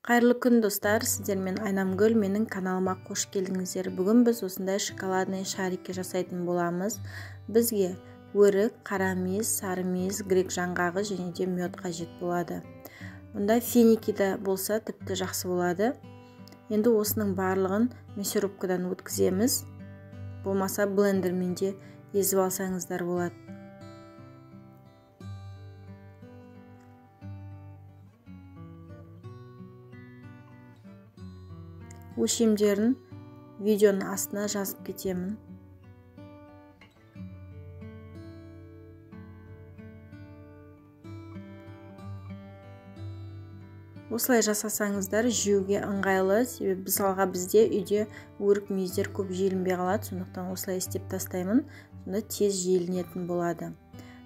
Қайырлы күн, достар, сіздермен Айнамгүл, менің каналыма қош келдіңіздер. Бүгін біз осындай шоколадный шарики жасайтын боламыз. Бізге өрік, қара мейіз, сары мейіз, грек жаңғағы және де мед қажет болады. Бұнда финики де болса тіпті жақсы болады. Енді осының барлығын мясорубкадан өткіземіз. Болмаса блендермен де езіп алсаңыздар болады. Өлшемдерін видеоның астына жазып кетемін. Осылай жасасаңыздар жеуге ыңғайлы, себебі мысалға бізде үйде өрік мейіздер көп желінбей қалады, сондықтан осылай істеп тастаймын, сонда тез желінетін болады.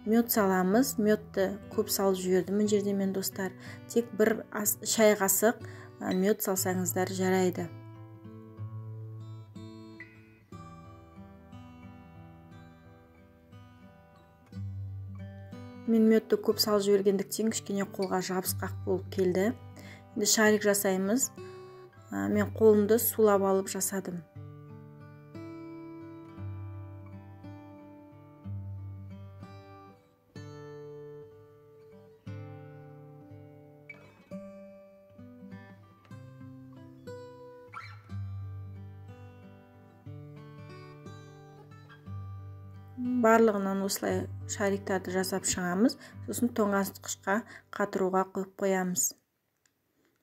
Мед саламыз, медті көп салып жібердім мына жерде мен, достар. Тек бір шай қасық мед салсаңыздар жарайды. Мен медті көп салып жібергендіктен кішкене қолға жабысқақ болып келді. Енді шарик жасаймыз. Мен қолымды сулап алып жасадым. Барлығынан осылай шариктарды жасап шығамыз, сосын тоңазытқышқа қатыруға қойып қоямыз.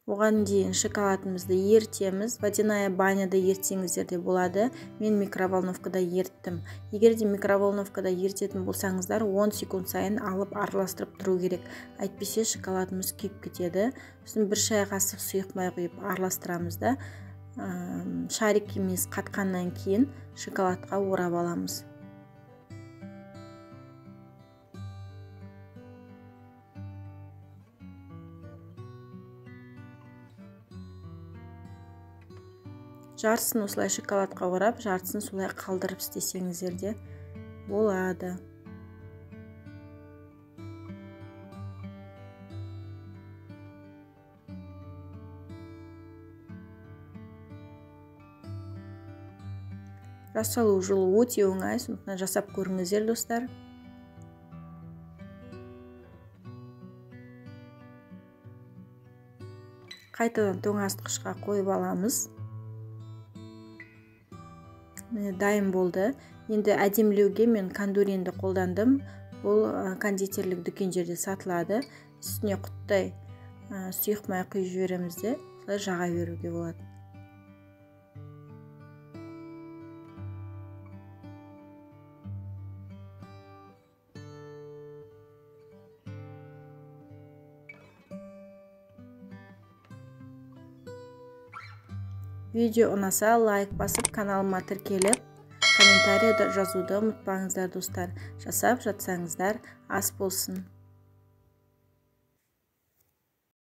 Оған дейін шоколадымызды ерітеміз. Водяная баняда ерітсеңіздер де болады. Мен микроволновкада еріттім. Егер де микроволновкада ерітетін болсаңыздар, 10 секунд сайын алып араластырып тұру керек. Әйтпесе шоколадымыз күйіп кетеді. Сосын бір шай қасық сұйық май құйып араластырамыз да, шарикіміз қатқаннан кейін шоколадқа орап аламыз. Жартысын осылай шоколадқа орап, жартысын солай қалдырып істесеңіздер де болады. Жасалу жолы өте оңай, сондықтан жасап көріңіздер, достар. Қайтадан тоңазытқышқа қойып аламыз. Міне дайын болды. Енді әдемілеуге мен кондуринді қолдандым. Бұл кондитерлік дүкендерде сатылады. Үстіне құттай сұйық май құйып жібереміз де, солай жаға беруге болады. Видео ұнаса лайк басып, каналыма тіркеліп, комментарий жазуды ұмытпаңыздар, достар. Жасап жатсаңыздар, ас болсын.